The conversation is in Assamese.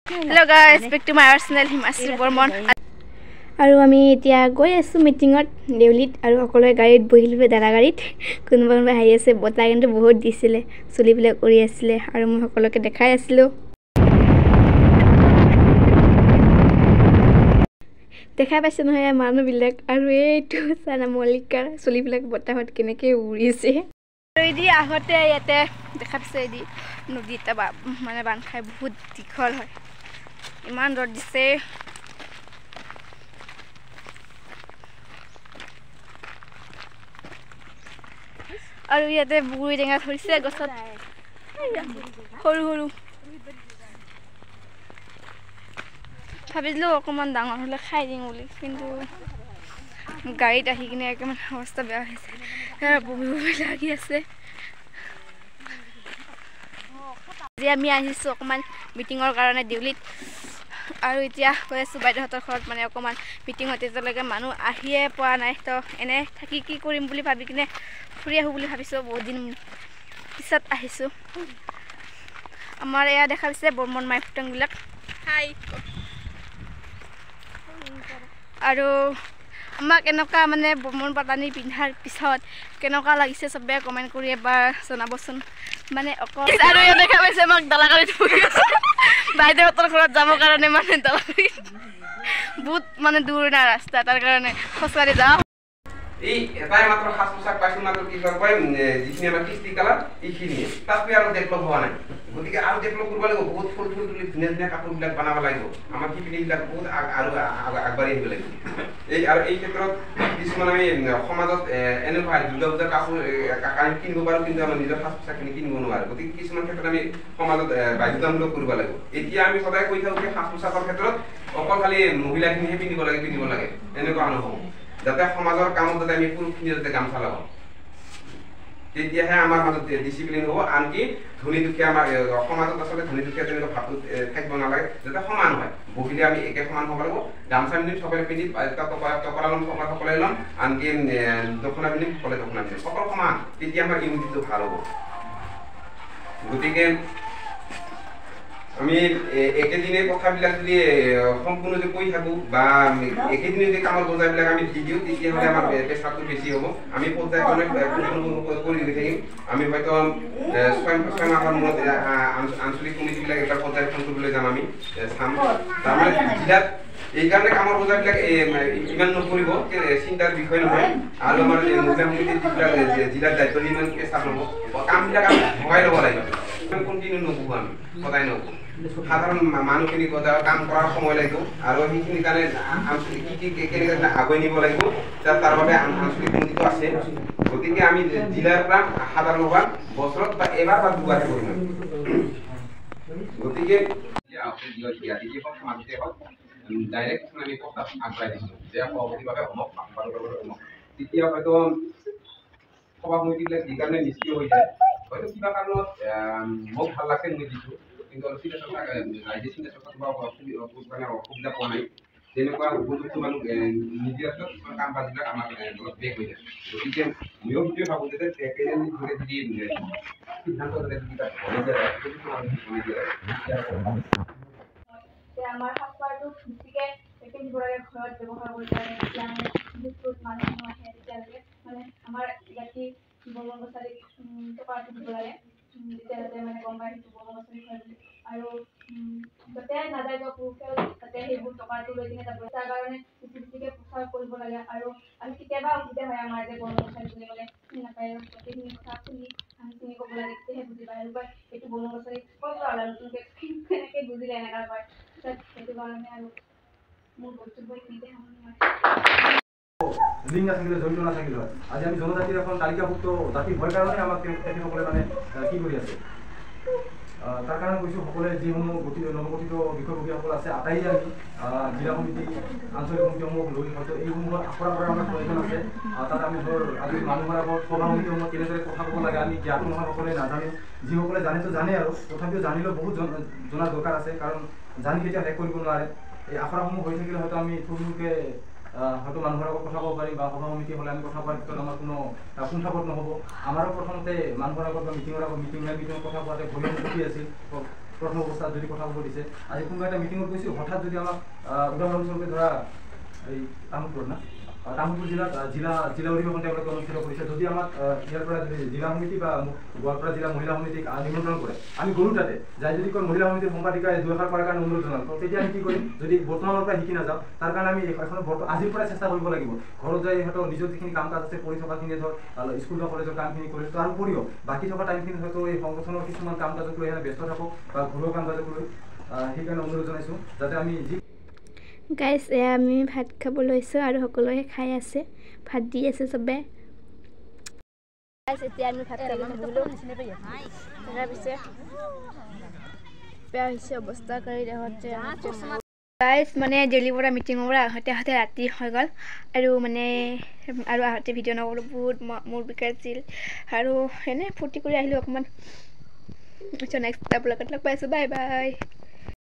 Hello guys, back to my channel Himashree Barman. আৰু আমি এতিয়া গৈ আছোঁ মিটিঙত দেউলিত আৰু সকলোৱে গাড়ীত বহিলোঁ, দাদা গাড়ীত কোনোবা কোনোবা হাঁহি আছে। বতাহ কিন্তু বহুত দিছিলে, চুলিবিলাক উৰি আছিলে আৰু মই সকলোকে দেখাই আছিলোঁ। দেখাই পাইছে নহয় মানুহবিলাক। আৰু এইটো চানা মল্লিকাৰ চুলিবিলাক বতাহত কেনেকৈ উৰিছে। আৰু এদি আহোঁতে ইয়াতে দেখা পাইছে, এদি নদী এটা মানে বান্ধ খাই বহুত দীঘল হয়। ইমান ৰ'দ দিছে। আৰু ইয়াতে বগৰী টেঙা ধৰিছে গছত, সৰু সৰু। ভাবিছিলোঁ অকণমান ডাঙৰ হ'লে খাই দিম বুলি, কিন্তু গাড়ীত আহি কিনে একেবাৰে অৱস্থা বেয়া হৈছে, বমি বমি লাগি আছে। আজি আমি আহিছোঁ অকণমান মিটিঙৰ কাৰণে দেউলিত আৰু এতিয়া গৈ আছোঁ বাইদেউহঁতৰ ঘৰত। মানে অকণমান মিটিঙত এতিয়ালৈকে মানুহ আহিয়ে পোৱা নাই, তো এনে থাকি কি কৰিম বুলি ভাবি কিনে ফুৰি আহোঁ বুলি ভাবিছোঁ। বহুত দিন পিছত আহিছোঁ। আমাৰ এয়া দেখা পাইছে বৰ্মন মাই ফুটংবিলাক। হাই। আৰু আমাক এনেকুৱা মানে বৰ্মন পাটানী পিন্ধাৰ পিছত কেনেকুৱা লাগিছে চবে কমেণ্ট কৰি এবাৰ জনাবচোন। মানে অকল আৰু ইয়াত দেখা পাইছে আমাক দালাগাড়ীত ফুৰি আছে। বাইদেউহঁতৰ ঘৰত যাবৰ কাৰণে মানে দালাগাড়ীত বহুত মানে দূৰ না ৰাস্তা, তাৰ কাৰণে খোজকাঢ়ি যাওঁ। এই এটাই মাত্ৰ সাজ পোছাক পাইছোঁ, মাত্ৰ কি কয় যিখিনি আমাৰ কৃষ্টি কালাৰ এইখিনিয়ে, তাতকৈ আৰু ডেভেলপ হোৱা নাই। গতিকে আৰু ডেভেলপ কৰিব লাগিব, বহুত ফুল ফুল তুলি ধুনীয়া ধুনীয়া কাপোৰবিলাক বনাব লাগিব। আমাৰ শিপিনীবিলাক বহুত আৰু আগবাঢ়ি আহিব লাগিব। এই আৰু এই ক্ষেত্ৰত কিছুমান আমি সমাজত এনেকুৱা দুৰ্গা পূজাৰ কাপোৰ কানি কিনিব পাৰোঁ, কিন্তু আমাৰ নিজৰ সাজ পোছাকখিনি কিনিব নোৱাৰোঁ। গতিকে কিছুমান ক্ষেত্ৰত আমি সমাজত বাধ্যতামূলক কৰিব লাগিব। এতিয়া আমি সদায় কৈ থাকোঁ যে সাজ পোছাকৰ ক্ষেত্ৰত অকল খালি মহিলাখিনিহে পিন্ধিব লাগে পিন্ধিব লাগে, এনেকুৱা নহ'ব। যাতে সমাজৰ কামত যাতে আমি পুৰুষখিনি যাতে গামোচা লগাওঁ, তেতিয়াহে আমাৰ মাজত ডিচিপ্লিন হ'ব। আনকি ধনী দুখীয়া আমাৰ সমাজত আচলতে ধনী দুখীয়া তেনেকুৱা ভাৱটো থাকিব নালাগে, যাতে সমান হয়। বহিলে আমি একে সমান হ'ব লাগিব। গামোচা পিন্ধিম সকলোৱে পিন্ধিম, টকৰা ল'ম সকলোৱে ল'ম, আনকি দখনা পিন্ধিম সকলোৱে দখনা পিন্ধিম, সকলো সমান। তেতিয়া আমাৰ ইউনিটিটো ভাল হ'ব। গতিকে আমি একেদিনে কথাবিলাক যদি সম্পূৰ্ণ যদি কৈ থাকোঁ বা একেদিনে যদি কামৰ বজাবিলাক আমি দি দিওঁ, তেতিয়াহ'লে আমাৰ প্ৰেছাৰটো বেছি হ'ব। আমি পৰ্যায়ক্ৰমে কৰি গৈ থাকিম। আমি হয়তো 6 মাহৰ মূৰত আঞ্চলিক কমিটিবিলাক একবাৰ পৰ্যবেক্ষণ কৰিবলৈ যাম, আমি চাম। তাৰমানে জিলাত এইকাৰণে কামৰ বজাবিলাক ইমান নকৰিব, চিন্তাৰ বিষয় নহয়। আৰু আমাৰ মহিলা সমিতিৰ যিবিলাক জিলাৰ দায়িত্ব ইমান প্ৰেছাৰ নহ'ব। কামবিলাক আমি ভগাই ল'ব লাগিব, কণ্টিনিউ নবহোঁ, আমি সদায় নবহোঁ। সাধাৰণ মানুহখিনি কাম কৰাৰ সময় লাগিব আৰু সেইখিনি কাৰণে আঞ্চলিক কি কি কেনেকৈ আগুৱাই নিব লাগিব তাৰ বাবে আঞ্চলিক কমিটিটো আছে। গতিকে আমি জিলাৰ পৰা সাধাৰণ সভা বছৰত বা এবাৰ বা দুবাৰহে কৰিম। গতিকে সমাজতে হওক ডাইৰেক্ট আমি প্ৰস্তাৱ আগবঢ়াই দিছোঁ যে সভাপতিৰ বাবে অমুক, সম্পাদকৰ বাবে অমুক। তেতিয়া হয়তো সভা সমিতিবিলাক যি কাৰণে নিষ্ক্ৰিয় হৈ যায়, হয়তো কিবা কাৰণত মোক ভাল লাগছে মই দিছোঁ, কিন্তু অলপ চিন্তা চৰ্চা ৰাইজে চিন্তা চৰ্চা কৰিব মানে অসুবিধা পোৱা নাই। তেনেকুৱা উপযুক্ত মানুহ নিদিয়াৰ পিছত কিছুমান কাম কাজবিলাক আমাৰ অলপ বেগ হৈ যায়। গতিকে ময়ো সেইটোৱে ভাবোঁ যে ধৰে যদি সিদ্ধান্ত যদি কিবা বনাই দিয়া যায়, উপযুক্ত মানুহ বনাই দিয়া যায়। আমাৰ সাজপাৰটো বেছিকৈ পিন্ধিব লাগে ঘৰত ব্যৱহাৰ কৰিব লাগে। তেতিয়া আমি বহুত মানুহ আহে, তেতিয়ালৈকে মানে আমাৰ জাতি বৰ্মন কছাৰীক টকাটো দিব লাগে, তেতিয়া যাতে মানে গম পায় সেইটো বৰ্মন কছাৰী হয় বুলি। আৰু যাতে নাযায় পুৰুষেও যাতে সেইবোৰ টকাটো লৈ কিনে যাব, তাৰ কাৰণে বেছি বেছিকৈ প্ৰচাৰ কৰিব লাগে। আৰু আমি কেতিয়াবা অসুবিধা হয় আমাৰ যে বৰ্মন কছাৰী বুলি ক'লে চিনি নাপায়, গোটেইখিনি কথা শুনি চিনি ক'ব লাগে, তেতিয়াহে বুজি পায়। আৰু কয় এইটো বৰ্মন কছাৰী ক'ৰ পৰা ওলাল নতুনকৈ, কেনেকৈ বুজিলে এনেকুৱা কয়। সেইটো কাৰণে আৰু মোৰ বক্তব্য এইখিনিতে সামৰণি মাৰিছোঁ। লিংক নাথাকিলে, জড়িত নাথাকিলে হয়। আজি আমি জনজাতিৰ এখন তালিকাভুক্ত জাতি হোৱাৰ কাৰণে আমাক তেখেতসকলে মানে কি কৰি আছে, তাৰ কাৰণে কৈছোঁ সকলোৱে যিসমূহ গঠিত নৱগঠিত বিষয়ববীয়াসকল আছে আটাইয়ে আমি জিলা সমিতি আঞ্চলিক সমিতিসমূহক লৈ হয়তো এইসমূহৰ আখৰা কৰাৰ আমাৰ প্ৰয়োজন আছে। তাত আমি ধৰ আজি মানুহৰ আগত সভা সমিতিসমূহত কেনেদৰে কথা ক'ব লাগে আমি জ্ঞাত নহয়, সকলোৱে নাজানো। যিসকলে জানেতো জানে, আৰু তথাপিও জানিলেও বহুত জনাৰ দৰকাৰ আছে, কাৰণ জানি কেতিয়াও শেষ কৰিব নোৱাৰে। এই আখৰাসমূহ হৈ থাকিলে হয়তো আমি থুলমূলকৈ হয়তো মানুহৰ আগত কথা ক'ব পাৰিম বা সভা সমিতি হ'লে আমি কথা কোৱাৰ ক্ষেত্ৰত আমাৰ কোনো কুণ্ঠাবোধ নহ'ব। আমাৰো প্ৰথমতে মানুহৰ আগত বা মিটিঙৰ আগত মিটিঙত কথা কোৱাতে ভৰি কঁপি আছিল। প্ৰথম অৱস্থাত যদি কথা ক'ব দিছে, আজি কোনোবা এটা মিটিঙত গৈছোঁ, হঠাৎ যদি আমাক উদাহৰণস্বৰূপে ধৰা এই তামোলপুৰত না, তামোলপুৰ জিলাত জিলা জিলা অধিৱেশন তেওঁলোকে অনুষ্ঠিত কৰিছে, যদি আমাক ইয়াৰ পৰা যদি জিলা সমিতি বা গোৱালপাৰা জিলা মহিলা সমিতিক নিমন্ত্ৰণ কৰে, আমি গ'লোঁ, তাতে যাই যদি কয় মহিলা সমিতিৰ সম্পাদিকাই দুএষাৰ কৰাৰ কাৰণে অনুৰোধ জনাল, তেতিয়া আমি কি কৰিম যদি বৰ্তমানৰ পৰা শিকি নাযাওঁ? তাৰ কাৰণে আমি এখন আজিৰ পৰাই চেষ্টা কৰিব লাগিব। ঘৰত যাই হয়তো নিজৰ যিখিনি কাম কাজ আছে, পঢ়ি থকাখিনি, ধৰ স্কুল বা কলেজৰ কামখিনি কৰিছোঁ, তাৰ উপৰিও বাকী থকা টাইমখিনি হয়তো এই সংগঠনৰ কিছুমান কাম কাজক লৈ ব্যস্ত থাকোঁ বা ঘৰুৱা কাম কাজক লৈ, সেইকাৰণে অনুৰোধ জনাইছোঁ যাতে আমি যি গাইজ, এয়া আমি ভাত খাব লৈছোঁ আৰু সকলোৱে খাই আছে, ভাত দি আছে চবে। গাইজ, এতিয়া আমি ভাত খাব বহিলোঁ। পিছে বেয়া হৈছে অৱস্থা কৰি। গাইজ, মানে দিল্লীৰ পৰা মিটিঙৰ পৰা আহোঁতে আহোঁতে ৰাতি হৈ গ'ল আৰু মানে আৰু আহোঁতে ভিডিঅ' নকৰিলোঁ, বহুত মূৰ বিষাইছিল আৰু এনেই ফূৰ্তি কৰি আহিলোঁ অকণমান। নেক্সট ব্লগত লগ পাইছোঁ, বাই বাই।